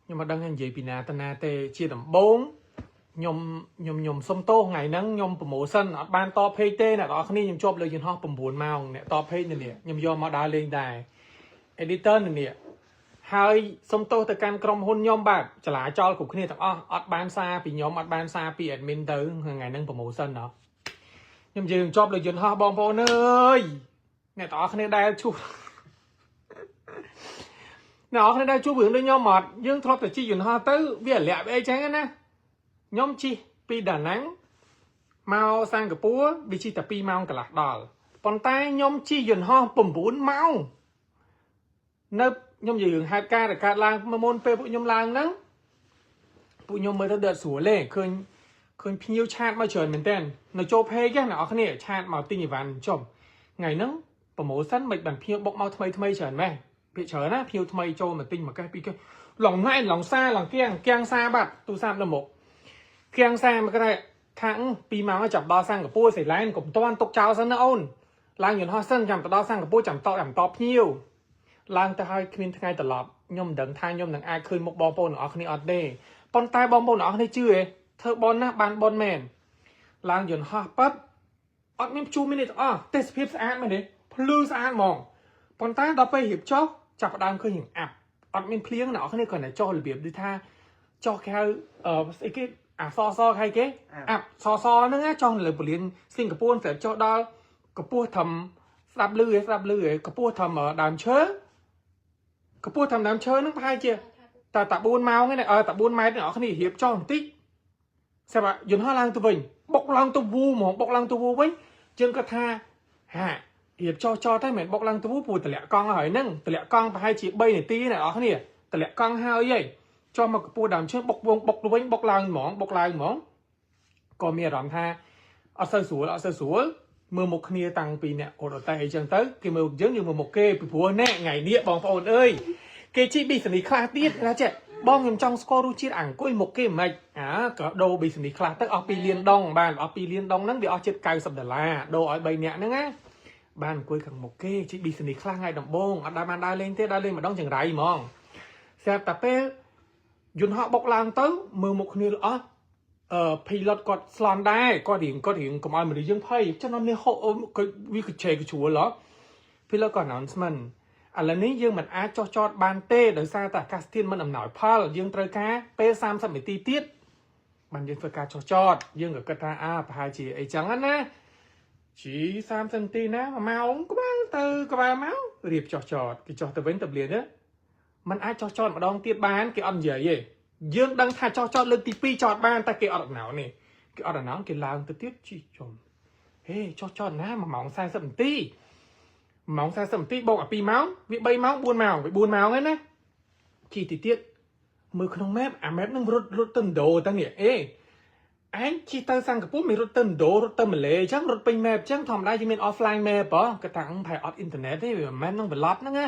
ខ្ញុំមិនដឹងថានិយាយពីណាទៅណាទេជាដំបូងខ្ញុំខ្ញុំខ្ញុំសុំទោសថ្ងៃហ្នឹងខ្ញុំ promotion អត់បានតប page ទេអ្នកនរគ្នាខ្ញុំជាប់លើយន្តហោះ9ម៉ោងអ្នកតប page នេះខ្ញុំយកមកដើរលេងដែរ editor នេះហើយសុំទោសទៅកាន់ក្រុមហ៊ុនខ្ញុំបាទចលាចលគ្រប់គ្នាទាំងអស់អត់បានសារពីខ្ញុំអត់បានសារពី admin ទៅថ្ងៃហ្នឹង promotion ណោះខ្ញុំយើងជាប់លើយន្តហោះបងប្អូនអើយអ្នកទាំងអស់គ្នាដែលជួបអ្នកនរគ្នាដែលជួបរឿងដូចខ្ញុំអត់យើងធ្លាប់តែជិះយន្តហោះទៅវាលាក់វាអីចឹងណាខ្ញុំជិះពីដាណាំងមកសិង្ហបុរីវាជិះតែ2ម៉ោងកន្លះដល់ប៉ុន្តែខ្ញុំជិះយន្តហោះ9ម៉ោងនៅខ្ញុំនិយាយរឿងហេតុការណ៍ដែលកើតឡើងមុនពេលពួកខ្ញុំឡើងហ្នឹងពួកខ្ញុំមើលទៅដឺតស្រួលទេឃើញឃើញភ្ញៀវ chat មកច្រើនមែនតើនៅចូល page ណាអ្នកនរគ្នា chat មកទិញអីវ៉ាន់ចុំថ្ងៃហ្នឹង promotion មិនបានភ្ញៀវបុកមកថ្មីថ្មីច្រើនម៉េះភាគច្រើនណាភ្ញៀវថ្មីចូលមកទិញមួយកេះពីរកេះឡងណែនឡងសាឡងគៀងគៀងសាបាត់ទូរស័ព្ទនៅមុខគៀងសាមកក្រែថា2ម៉ោងចាប់ដល់សិង្ហបុរីសេឡែនកុំតាន់ទុកចោលសិនណាអូនឡើងយន្តហោះសិនចាំទៅដល់សិង្ហបុរីចាំតចាំតភ្ញៀវឡើងទៅហើយគ្មានថ្ងៃត្រឡប់ខ្ញុំមិនដឹងថាខ្ញុំនឹងអាចឃើញមុខបងប្អូនទាំងអស់គ្នាអត់ទេប៉ុន្តែបងប្អូនទាំងអស់គ្នាជឿទេធ្វើបនណាបានបនមែនឡើងយន្តហោះប៉ាប់អត់មានព្យុះមាននេះទាំងអស់ទេសភាពស្អាតមែនទេភ្លឺស្អាតហ្មងប៉ុន្តែដល់ពេលរៀបចុះចាប់ផ្ដើមឃើញរៀងអាប់អត់មានភ្លៀងអ្នកនរគ្នាគ្រាន់តែចុះរបៀបដូចថាចុះគេហៅអឺស្អីគេអាសសគេគេអាប់សសហ្នឹងណាចុះនៅលើពលានសិង្ហបុរីស្រាប់ចុះដល់កម្ពស់ធំស្ដាប់លឺឯស្ដាប់លឺឯកម្ពស់ធំដើមឈើកម្ពស់ធំដើមឈើហ្នឹងប្រហែលជាតែតា4ម៉ោងឯងអឺតា4ម៉ែត្រអ្នកនរគ្នារៀបចុះបន្តិចស្រាប់យន្តហោះឡើងទៅវិញបុកឡើងទៅវូហ្មងបុកឡើងទៅវូវិញយើងគាត់ថាហារៀបចោះចោលតែមិនបុកឡើងទៅវូព្រោះតម្លាក់កង់ហើយហ្នឹងតម្លាក់កង់ប្រហែលជា3នាទីអ្នកនរគ្នាតម្លាក់កង់ហើយហីចុះមកកម្ពស់ដើមឈើបុកវងបុកទៅវិញបុកឡើងហ្មងបុកឡើងហ្មងក៏មានអារម្មណ៍ថាអត់សូវស្រួលអត់សូវស្រួលមើលមុខគ្នាតាំងពីអ្នកអូតតែអីចឹងទៅគេមើលយើងយើងមើលមុខគេពីព្រោះណែថ្ងៃនេះបងប្អូនអើយគេជិះ business class ទៀតណាចេះបងខ្ញុំចង់ស្គាល់រសជាតិអង្គុយមុខគេមិនអាក៏ដូរ business class ទៅអស់2លានដងបានអស់2លានដងហ្នឹងវាអស់ជិត90ដុល្លារដូរឲ្យ3នាក់ហ្នឹងណាបានអង្គុយខាងមុខគេជិះ business class ថ្ងៃដំបូងអត់ដែលបានដើរលេងទេដើរលេងម្ដងចង្រៃហ្មងស្រាប់តែពេលយន្តហោះបុកឡើងទៅមើលមុខគ្នាអស់អឺ pilot គាត់ស្លន់ដែរគាត់រៀងគាត់រៀងកុំឲ្យមនុស្សយើងភ័យចឹងដល់នេះហូវាកច្រេកជ្រួលហ៎ pilot ក៏ announcement ឥឡូវនេះយើងមិនអាចចុះចតបានទេដោយសារតែអាកាសធាតុមិនអំណោយផលយើងត្រូវការពេល30នាទីទៀតបានយើងធ្វើការចុះចតយើងក៏គិតថាអើប្រហែលជាអីចឹងណាជី30នាទីណា1ម៉ោងក្បាលទៅក្បាលមករៀបចុះចតគេចុះទៅវិញទៅលៀនណាมันអាចចុះចតម្ដងទៀតបានគេអត់និយាយទេយើងដឹងថាចុះចតលើកទី2ចតបានតែគេអត់អំណោនេះគេអត់អំណោគេឡើងទៅទៀតជីជុំហេចុះចតណា1ម៉ោង40នាទី1ម៉ោង40នាទីបូកអា2ម៉ោងវា3ម៉ោង4ម៉ោងវា4ម៉ោងហើយណាជីទីទៀតមើលក្នុង map អា map នឹងរត់រត់ទៅឥណ្ឌូទៅនេះអេឯងជិះទៅសិង្ហបុរីមានរត់ទៅឥណ្ឌូរត់ទៅម៉ាឡេអញ្ចឹងរត់ពេញ map អញ្ចឹងធម្មតាជាមាន offline map ហ៎គាត់ថាប្រហែលអត់អ៊ីនធឺណិតទេវាមិនមែននឹងត្រឡប់ហ្នឹងណា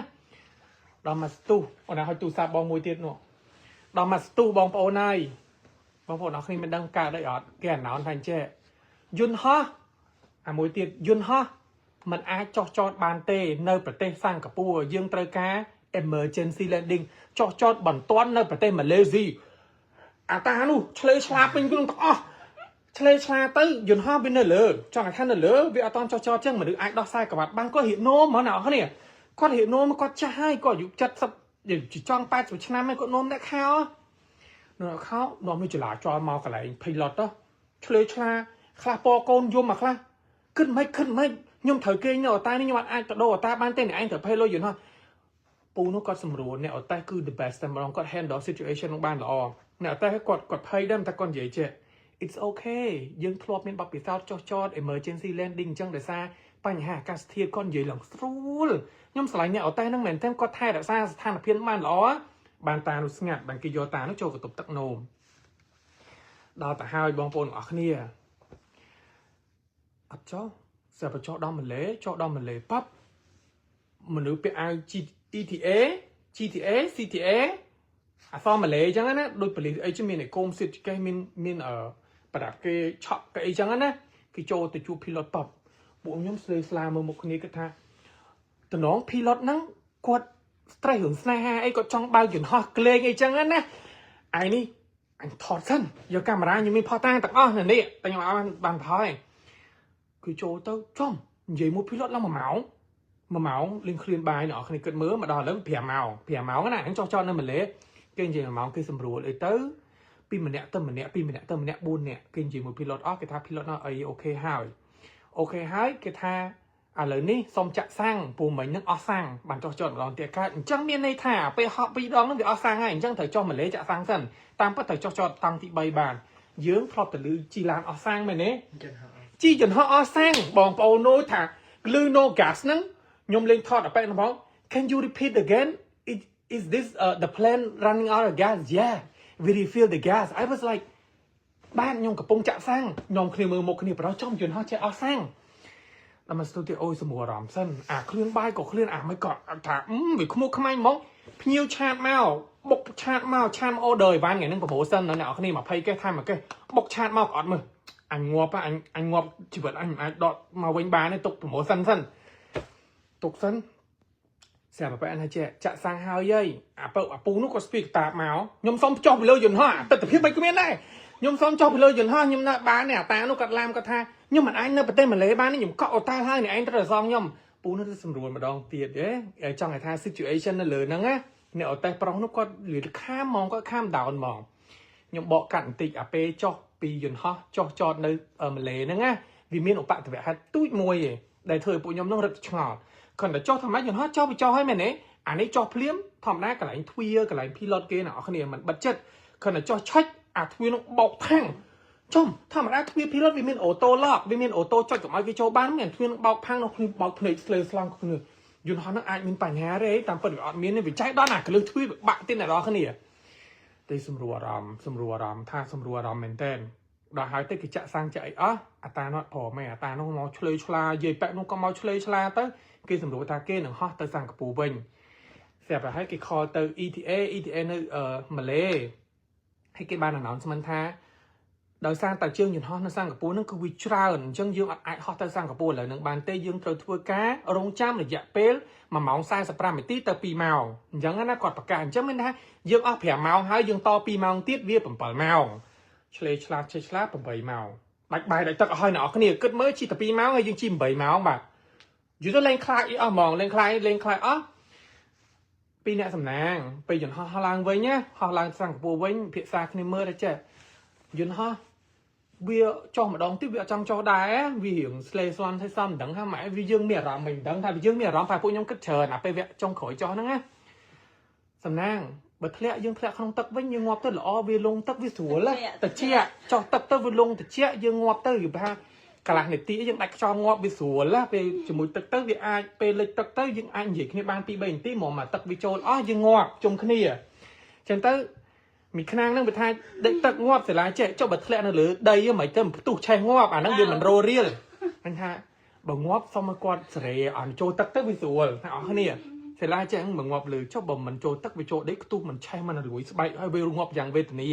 ដល់មកស្ទុះអូនណាឲ្យទូរស័ព្ទបងមួយទៀតនោះដល់មកស្ទុះបងប្អូនហើយបងប្អូនអរគ្នាមិនដឹងកើតអីអត់គេអាណោនថាអញ្ចេះយន្តហោះអាមួយទៀតយន្តហោះมันអាចចុះចតបានទេនៅប្រទេសសិង្ហបុរីយើងត្រូវការ emergency landing ចុះចតបន្ទាន់នៅប្រទេសម៉ាឡេស៊ីអាតានោះឆ្លេឆ្លាពេញខ្លួនទាំងអស់ឆ្លេឆ្លាទៅយន្តហោះវានៅលើចង់ឲ្យថានៅលើវាអត់តន់ចុះចតចឹងមនុស្សអាចដោះខ្សែក្រវ៉ាត់បានគាត់រៀបនោមហ្មងអ្នកនរគ្នាគាត់រៀបនោមគាត់ចាស់ហើយគាត់អាយុ70ចង់80ឆ្នាំហើយគាត់នោមអ្នកខោនៅខោនាំនេះចលាចលមកកន្លែង pilot ទៅឆ្លេឆ្លាខ្លះពកូនយំមកខ្លះគិតមិនគិតមិនខ្ញុំត្រូវគេងនៅអតានេះខ្ញុំអត់អាចទៅដូរអតាបានទេអ្នកឯងត្រូវភ័យលុយយន្តហោះពូនោះគាត់សម្រួលអ្នកអតេគឺ the best តែម្ដងគាត់ handle situation នោះបានល្អអ្នកអតេគាត់គាត់ភ័យដែរតែគាត់និយាយចេះ it's okay យើងធ្លាប់មានបទពិសោធន៍ចុះចត emergency landing អញ្ចឹងដោយសារបញ្ហាអាកាសធាតុគាត់និយាយឡើងស្រួលខ្ញុំស្រឡាញ់អ្នកអតេហ្នឹងមែនទែនគាត់ថែរក្សាស្ថានភាពបានល្អបានតានោះស្ងាត់បានគេយកតានោះចូលបន្ទប់ទឹកនោមដល់ទៅហើយបងប្អូនទាំងអស់គ្នាអត់ចុះស្រាប់តែចុះដល់ម៉ាឡេចុះដល់ម៉ាឡេប៉ាប់មនុស្សពាក់អាវ ETA GTA CTA អសម៉ាឡេអញ្ចឹងណាដូចប៉ូលីសអីចឹងមានឯកុំសិតកេះមានមានអឺប្រដាប់គេឆក់គេអីចឹងណាគេចូលទៅជួប pilot ប៉ាប់ពួកខ្ញុំស្លេស្លាមើលមុខគ្នាគិតថាតំណង pilot ហ្នឹងគាត់ stress រឿងស្នេហាអីគាត់ចង់បើកយន្តហោះក្លែងអីចឹងណា ឯនេះអញថតសិនយកកាមេរ៉ាខ្ញុំមានផុសតាងទាំងអស់នៅនេះតែខ្ញុំអត់បានថតទេគឺចូលទៅចំនិយាយមួយ pilot ឡើង1ម៉ោង1ម៉ោងលេងឃ្លានបាយអ្នកនរគ្នាគិតមើលមកដល់ឥឡូវ5ម៉ោង5ម៉ោងណាអញចោះចតនៅម៉ាឡេគេនិយាយ1ម៉ោងគេសម្រួលអីទៅពីម្នាក់ទៅម្នាក់ពីម្នាក់ទៅម្នាក់4នាក់គេនិយាយមួយ pilot អស់គេថា pilot នោះអី OK ហើយ OK ហើយគេថាឥឡូវនេះសុំចាក់សាំងពូមិញនឹងអស់សាំងបានចុះចតម្ដងទៀតកើតអញ្ចឹងមានន័យថាពេលហក់ពីរដងនឹងវាអស់សាំងហើយអញ្ចឹងត្រូវចុះម៉ាឡេចាក់សាំងសិនតាមពិតត្រូវចុះចតតាំងទី3បានយើងធ្លាប់ទៅលឺជីឡានអស់សាំងមែនទេ ចឹងហើយ ជីយន្តហោះអស់សាំងបងប្អូននោះថាលឺ no gas ហ្នឹងខ្ញុំលេងថតអប៉ែហ្នឹងផង Can you repeat again? Is this the plane running out of gas? Yeah, we refill the gas. I was like បានខ្ញុំកំពុងចាក់សាំងខ្ញុំគ្នាមើលមុខគ្នាប្រោះចំយន្តហោះចេះអស់សាំងដល់មកស្ទូទីអូយសម្រួលអារម្មណ៍សិនអាគ្រឿងបាយក៏គ្រឿងអាមិនក៏ថាអឺវាខ្មុកខ្មាញ់ហ្មងភ្ញៀវ chat មកបុក chat មក chat មក order អីវ៉ាន់ថ្ងៃហ្នឹង promotion នៅអ្នកនរគ្នា20កេះថាមកកេះបុក chat មកក៏អត់មើលអញងាប់អញអញងាប់ជីវិតអញមិនអាចដកមកវិញបានទេទុក promotion សិនទុកសិនស្រាប់តែប៉ែថាចេះចាក់សាំងហើយហីអាពៅអាពូនោះក៏ស្ពីកតាបមកខ្ញុំសុំចុះពីលើយន្តហោះអាទិដ្ឋភាពមិនគ្មានដែរខ្ញុំសុំចុះពីលើយន្តហោះខ្ញុំនៅបាននេះអាតានោះគាត់ឡាមគាត់ថាខ្ញុំមិនអាចនៅប្រទេសម៉ាឡេបានទេខ្ញុំកក់អូតែលហើយអ្នកឯងត្រូវតែសងខ្ញុំពូនោះទៅសម្រួលម្ដងទៀតទេចង់ឲ្យថា situation នៅលើហ្នឹងណាអ្នកអូតែសប្រុសនោះគាត់លឿនខាមហ្មងគាត់calm down ហ្មងខ្ញុំបកកាត់បន្តិចអាពេលចុះពីយន្តហោះចុះចតនៅម៉ាឡេហ្នឹងណាវាមានឧបទ្ទវហេតុទូចមួយឯងដែលធ្វើឲ្យពួកខ្ញុំនោះរឹតឆ្ងល់គ្រាន់តែចុះធម្មតាយន្តហោះចុះវាចុះហើយមែនទេអានេះចុះភ្លាមធម្មតាកន្លែងទ្វារកន្លែង pilot គេអ្នកនរគ្នាមិនបិទចិត្តគ្រាន់តែចុះឆិចអាទ្វារនោះបោកផាំងចំធម្មតាទ្វារ pilot វាមាន auto lock វាមាន auto ចុចកុំឲ្យគេចូលបានមានទ្វារនឹងបោកផាំងនោះគ្នាបោកភ្នែកស្លេស្លង់គ្នាយន្តហោះនោះអាចមានបញ្ហាទេតាមពិតវាអត់មានទេវាចែកដល់ណាកលឹះទ្វារវាបាក់ទៀតអ្នកនរគ្នាតែសម្រួលអារម្មណ៍សម្រួលអារម្មណ៍ថាសម្រួលអារម្មណ៍មែនតើដល់ហើយទៅគេចាក់សាំងចាក់អីអស់អាតានោះព្រមឯអាតានោះមកឆ្លើយឆ្លាយាយប៉ែកនោះក៏មកឆ្លើយឆ្លាទៅគេសម្រួលថាគេនឹងហោះទៅសិង្ហបុរីវិញស្រាប់តែហើយគេ call ទៅ ETA ETA នៅម៉ាឡេហើយគេបាន announcement ថាដោយសារតែជើងយន្តហោះនៅសិង្ហបុរីហ្នឹងគឺវាច្រើនអញ្ចឹងយើងអត់អាចហោះទៅសិង្ហបុរីឥឡូវហ្នឹងបានទេយើងត្រូវធ្វើការរងចាំរយៈពេល1ម៉ោង45នាទីទៅ2ម៉ោងអញ្ចឹងណាគាត់ប្រកាសអញ្ចឹងមានថាយើងអស់5ម៉ោងហើយយើងត2ម៉ោងទៀតវា7ម៉ោងឆ្លេឆ្លាតឆ្លេឆ្លាត8ម៉ោងដាច់បាយដាច់ទឹកអស់ហើយអ្នកនរគ្នាគិតមើលជិះតែ2ម៉ោងហើយយើងជិះ8ម៉ោងបាទយូរទៅលេងខ្លាចអីអស់ហ្មងលេងខ្លាចលេងខ្លាចអស់ពីអ្នកសំណាងពេលយន្តហោះហោះឡើងវិញណាហោះឡើងសិង្ហបុរីវិញភាសាគ្នាមើលតែចេះយន្តហោះវាចុះម្ដងទៀតវាអត់ចង់ចុះដែរវារៀងស្លេស្លន់ឲ្យសំមិនដឹងថាម៉ែវាយើងមានអារម្មណ៍មិនដឹងថាយើងមានអារម្មណ៍ថាពួកខ្ញុំគិតច្រើនអាពេលវគ្គចុងក្រោយចុះហ្នឹងណាសំណាងបើធ្លាក់យើងធ្លាក់ក្នុងទឹកវិញយើងងាប់ទៅល្អវាលងទឹកវាស្រួលតិចចុះទឹកទៅវាលងតិចយើងងាប់ទៅវាថាកន្លះនាទីយើងដាច់ខ្យល់ងាប់វាស្រួលណាពេលជាមួយទឹកទៅវាអាចពេលលិចទឹកទៅយើងអាចនិយាយគ្នាបាន2 3នាទីហ្មងមកទឹកវាចូលអស់យើងងាប់ជុំគ្នាអញ្ចឹងទៅមីខ្នាងហ្នឹងវាថាដេកទឹកងាប់សាលាចេះចុះបើធ្លាក់នៅលើដីមិនទៅផ្ទុះឆេះងាប់អាហ្នឹងវាមិនរោរៀលអញថាបើងាប់សុំឲ្យគាត់សេរីអត់ចូលទឹកទៅវាស្រួលថាអស់គ្នាសាលាចេះបើងាប់លើចុះបើមិនចូលទឹកវាចូលដីខ្ទុះមិនឆេះមិនលួយស្បែកហើយវាងាប់យ៉ាងវេទនា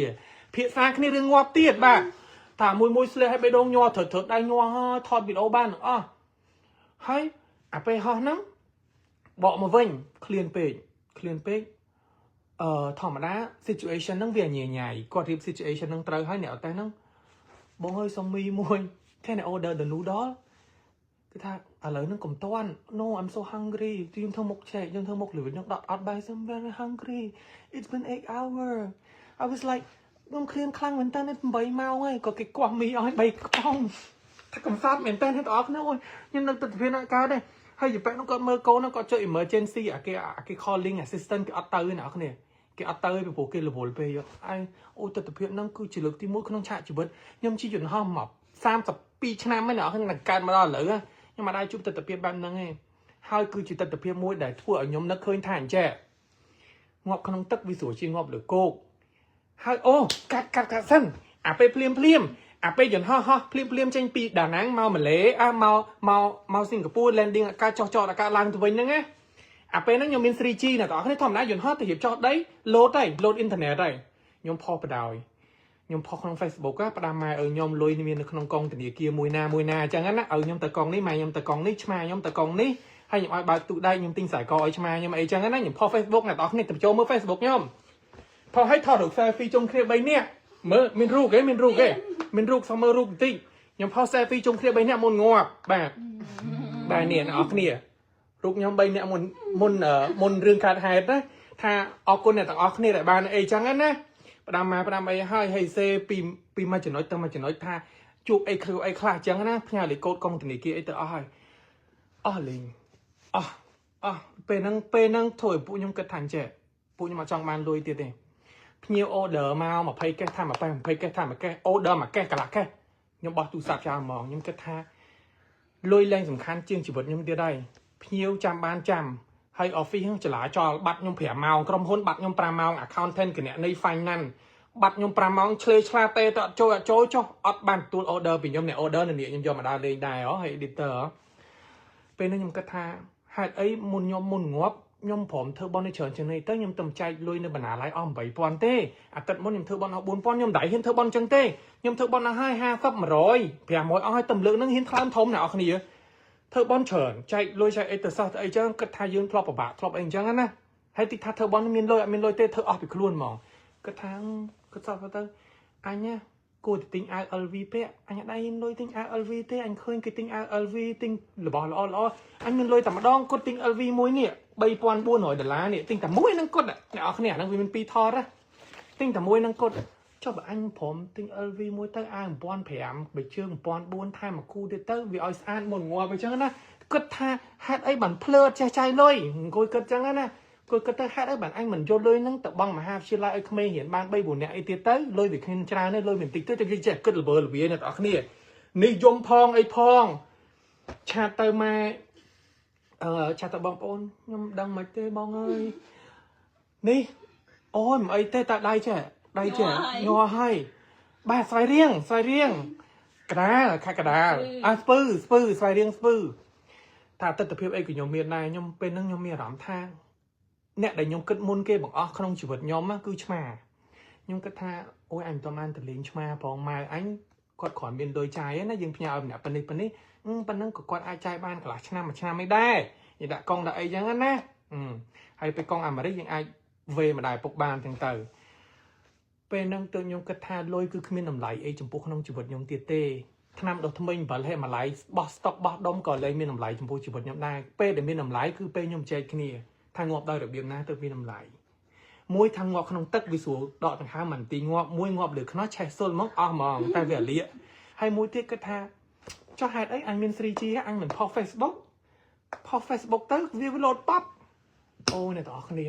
ភាសាគ្នារឿងងាប់ទៀតបាទថាមួយមួយស្លេះឲ្យបេះដូងញ័រត្រូវត្រូវដៃញ័រហើយថតវីដេអូបានទាំងអស់ហើយអាពេលហោះហ្នឹងបកមកវិញឃ្លានពេកឃ្លានពេកអឺធម្មតា situation ហ្នឹងវាញញ៉ៃគាត់រៀប situation ហ្នឹងត្រូវហើយអ្នកអត់តែហ្នឹងបងអើយសុំមីមួយ Can I order the noodle? គឺថាឥឡូវហ្នឹងកុំតាន់ No, I'm so hungry. យើងធ្វើមុខឆែកយើងធ្វើមុខលឿនយើងដកអត់បាយ I'm very hungry. It's been 8 hour. I was like ខ្ញុំឃ្លានខ្លាំងមែនតើ8ម៉ោងហើយក៏គេគាស់មីឲ្យ3កំប៉ុងថាកំសត់មែនតើអ្នកទាំងអស់គ្នាអូយខ្ញុំនៅទិដ្ឋភាពណាកើតទេហើយយប៉ែនោះគាត់មើលកូននោះគាត់ចុច emergency អាគេអាគេ calling assistant គេអត់ទៅទេអ្នកនរគ្នាគេអត់ទៅទេពីព្រោះគេរវល់ពេកឯងអូទិដ្ឋភាពហ្នឹងគឺជាលើកទី1ក្នុងឆាកជីវិតខ្ញុំជិះយន្តហោះមក32ឆ្នាំហើយអ្នកនរគ្នាកើតមកដល់ឥឡូវខ្ញុំមិនអាចជួបទិដ្ឋភាពបែបហ្នឹងទេហើយគឺជាទិដ្ឋភាពមួយដែលធ្វើឲ្យខ្ញុំនឹកឃើញថាអញ្ចេះងាប់ក្នុងទឹកវាស្រួលជាងងាប់លើគោកហើយអូកាត់កាត់កាត់សិនអាពេលភ្លាមភ្លាមអាពេលយន្តហោះហោះភ្លាមភ្លាមចេញពីដាណាងមកម៉ាឡេអាមកមកមកសិង្ហបុរី landing អាកាសចុះចតអាកាសឡើងទៅវិញហ្នឹងណាអាពេលហ្នឹងខ្ញុំមាន 3G ណាបងប្អូនធម្មតាយន្តហោះទៅរៀបចុះដីលោតហើយលោតអ៊ីនធឺណិតហើយខ្ញុំផុសបដ ாய் ខ្ញុំផុសក្នុង Facebook ផ្ដាំម៉ែឲ្យខ្ញុំលុយមាននៅក្នុងកងធនាគារមួយណាមួយណាអញ្ចឹងណាឲ្យខ្ញុំទៅកងនេះម៉ែខ្ញុំទៅកងនេះឆ្មាខ្ញុំទៅកងនេះហើយខ្ញុំឲ្យបើកទូដែកខ្ញុំទិញខ្សែកឲ្យឆ្មាខ្ញុំអីចឹងណាខ្ញុំផុស Facebook អ្នកនរគ្នាទៅចូលមើល Facebook ខ្ញុំផ ថតឲ្យថតរូប selfie ជុំគ្នា3នាក់មើលមានរូបគេមានរូបគេមានរូបសុំមើលរូបបន្តិចខ្ញុំផុស selfie ជុំគ្នា3នាក់មុនងាប់បាទបាទនេះអ្នកនរគ្នារូបខ្ញុំ3នាក់មុនមុនមុនរឿងកើតហេតុណាថាអរគុណអ្នកទាំងអស់គ្នាដែលបានអីចឹងណាផ្ដាំមកផ្ដាំអីហើយហើយសេពីពីមួយចំណុចទៅមួយចំណុចថាជួបអីគ្រូអីខ្លះចឹងណាផ្ញើលេខកូដកុងធនាគារអីទៅអស់ហើយអស់លេងអស់អស់ពេលហ្នឹងពេលហ្នឹងធ្វើឲ្យពួកខ្ញុំគិតថាអញ្ចេះពួកខ្ញុំអត់ចង់បានលុយទៀតទេភ្ញៀវ order មក20កេសថា20 20កេសថាមួយកេស order មួយកេសកន្លះកេសខ្ញុំបោះទូរស័ព្ទចោលហ្មងខ្ញុំគិតថាលុយលែងសំខាន់ជាងជីវិតខ្ញុំទៀតហើយភ្ញៀវចាំបានចាំហើយ office ហ្នឹងចលាចលបាត់ខ្ញុំ5ម៉ោងក្រុមហ៊ុនបាត់ខ្ញុំ5ម៉ោង accountant គណនី finance បាត់ខ្ញុំ5ម៉ោងឆ្លេឆ្លាតេទៅអត់ចូលអត់ចូលចុះអត់បានទទួល order ពីខ្ញុំអ្នក order នៅនេះខ្ញុំយកមកដើរលេងដែរហ៎ហើយ editor ពេលនេះខ្ញុំគិតថាហេតុអីមុនខ្ញុំមុនងាប់ខ្ញុំព្រមធ្វើបុណ្យច្រើនជាងនេះទៅខ្ញុំទៅចែកលុយនៅបណ្ណាល័យអស់8000ទេអាទិត្យមុនខ្ញុំធ្វើបុណ្យអស់4000ខ្ញុំមិនដៃហ៊ានធ្វើបុណ្យចឹងទេខ្ញុំធ្វើបុណ្យអស់ហើយ50 100 500អស់ហើយតែលើកហ្នឹងហ៊ានថ្លើមធំអ្នកនរគ្នាធ្វើបុណ្យច្រើនចែកលុយចែកអីទៅសោះទៅអីចឹងគិតថាយើងធ្លាប់ពិបាកធ្លាប់អីអញ្ចឹងណាហើយតិចថាធ្វើបុណ្យមានលុយអត់មានលុយទេធ្វើអស់ពីខ្លួនហ្មងគិតថាគិតសោះទៅអញណាគួរតែទិញអាវ LV ពាក់អញអត់ដែរលុយទិញអាវ LV ទេអញឃើញគេទិញអាវ LV ទិញរបស់ល្អល្អអញមានលុយតែម្ដងគាត់ទិញ LV មួយនេះ3400ដុល្លារនេះទិញតែមួយហ្នឹងគាត់អ្នកនរគ្នាអាហ្នឹងវាមានពីរថតណាទិញតែមួយហ្នឹងគាត់ចុះបើអញព្រមទិញ LV មួយទៅអាវ1500បើជើង1400ថែមមួយគូទៀតទៅវាឲ្យស្អាតមុនងាប់អញ្ចឹងណាគិតថាហេតុអីបានភ្លើតចេះចាយលុយអង្គុយគិតចឹងណាគិតគិតទៅហេតុអីបានអញមិនយកលុយហ្នឹងទៅបង់មហាវិទ្យាល័យឲ្យក្មេងរៀនបាន3 4នាក់អីទៀតទៅលុយវាគ្មានច្រើនទេលុយមិនតិចទៅតែវាចេះគិតល្វើល្វាអ្នកនរគ្នានេះយំផងអីផង chat ទៅម៉ែអឺ chat ទៅបងប្អូនខ្ញុំដឹងមិនទេបងអើយនេះអូយមិនអីទេតាដៃចេះដៃចេះញ័រហើយបាទស្វាយរៀងស្វាយរៀងកដាលខេត្តកដាលអាស្ពឺស្ពឺស្វាយរៀងស្ពឺថាទស្សនវិជ្ជាអីក៏ខ្ញុំមានដែរខ្ញុំពេលហ្នឹងខ្ញុំមានអារម្មណ៍ថាអ្នកដែលខ្ញុំគិតមុនគេបង្អស់ក្នុងជីវិតខ្ញុំគឺឆ្មាខ្ញុំគិតថាអូយអញមិនទាន់បានទៅលេងឆ្មាផងម៉ែអញគាត់គ្រាន់មានលុយចាយណាយើងផ្ញើឲ្យម្នាក់ប៉ុណ្នេះប៉ុណ្នេះប៉ុណ្ណឹងក៏គាត់អាចចាយបានកន្លះឆ្នាំមួយឆ្នាំអីដែរយើងដាក់កង់ដាក់អីចឹងណាហើយពេលកង់អាមេរិកយើងអាចវេម្ដាយពុកបានចឹងទៅពេលហ្នឹងទើបខ្ញុំគិតថាលុយគឺគ្មានតម្លៃអីចំពោះក្នុងជីវិតខ្ញុំទៀតទេថ្នាំដុសធ្មេញអំបិលហេម៉ាឡៃបោះស្តុកបោះដុំក៏លែងមានតម្លៃចំពោះជីវិតខ្ញុំដែរពេលដែលមានតម្លៃគឺពេលខ្ញុំចែកគ្នាថាងាប់ដោយរបៀបណាទើបមានតម្លៃមួយថាងាប់ក្នុងទឹកវាស្រួលដកដង្ហើមមិនទីងាប់មួយងាប់លើខ្នោះឆេះសុលហ្មងអស់ហ្មងតែវាលៀកហើយមួយទៀតគិតថាចុះហេតុអីអញមាន 3G អញមិនផុស Facebook ផុស Facebook ទៅវាលោតប៉ាប់អូអ្នកទាំងអស់គ្នា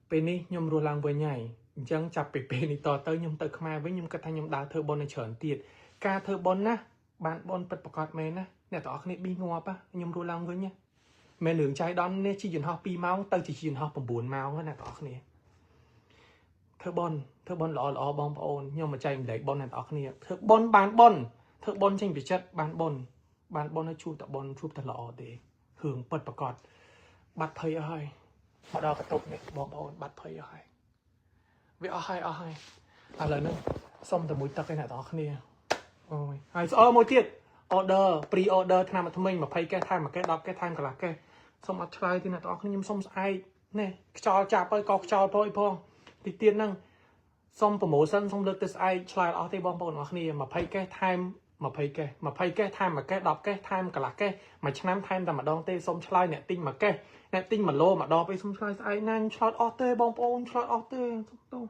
ពេលនេះខ្ញុំរស់ឡើងវិញហើយអញ្ចឹងចាប់ពីពេលនេះតទៅខ្ញុំទៅខ្មែរវិញខ្ញុំគិតថាខ្ញុំដើរធ្វើបុណ្យនៅច្រើនទៀតការធ្វើបុណ្យណាបានបុណ្យពិតប្រាកដមែនណាអ្នកទាំងអស់គ្នាប៊ីងាប់ខ្ញុំរស់ឡើងវិញណាមែនរឿងចៃដន្យនេះជិះយន្តហោះ2ម៉ោងទៅជាជិះយន្តហោះ9ម៉ោងណាអ្នកទាំងអស់គ្នាធ្វើបុណ្យធ្វើបុណ្យល្អល្អបងប្អូនខ្ញុំមកចែកម្លែកបុណ្យអ្នកទាំងអស់គ្នាធ្វើបុណ្យបានបុណ្យធ្វើបុណ្យចេញពីចិត្តបានបុណ្យបានបុណ្យឲ្យជួបតែបុណ្យជួបតែល្អទេរឿងពិតប្រាកដបាត់ភ័យអស់ហើយមកដល់កតុបនេះបងប្អូនបាត់ភ័យអស់ហើយវាអស់ហើយអស់ហើយឥឡូវហ្នឹងសុំតែមួយទឹកឯអ្នកទាំងអស់គ្នាអូយហើយស្អមួយទៀត order pre order ថ្នាំថ្មី20កេសថែម1កេស10កេសថែមកន្លះកេសសុំអត់ឆ្លើយទេអ្នកទាំងអស់គ្នាខ្ញុំសុំស្អែកនេះខ្យល់ចាប់ហើយកខ្យល់ផងអីផងតិចទៀតហ្នឹងសុំ promotion សុំលើកទៅស្អែកឆ្លើយអស់ទេបងប្អូនអរគ្នា20កេសថែម20កេស20កេសថែម1កេស10កេសថែមកន្លះកេសមួយឆ្នាំថែមតែម្ដងទេសុំឆ្លើយអ្នកទិញ1កេសអ្នកទិញ1ឡូម្ដងពេលសុំឆ្លើយស្អែកណាខ្ញុំឆ្លើយអស់ទេបងប្អូនឆ្លើយអស់ទេសុំទោស។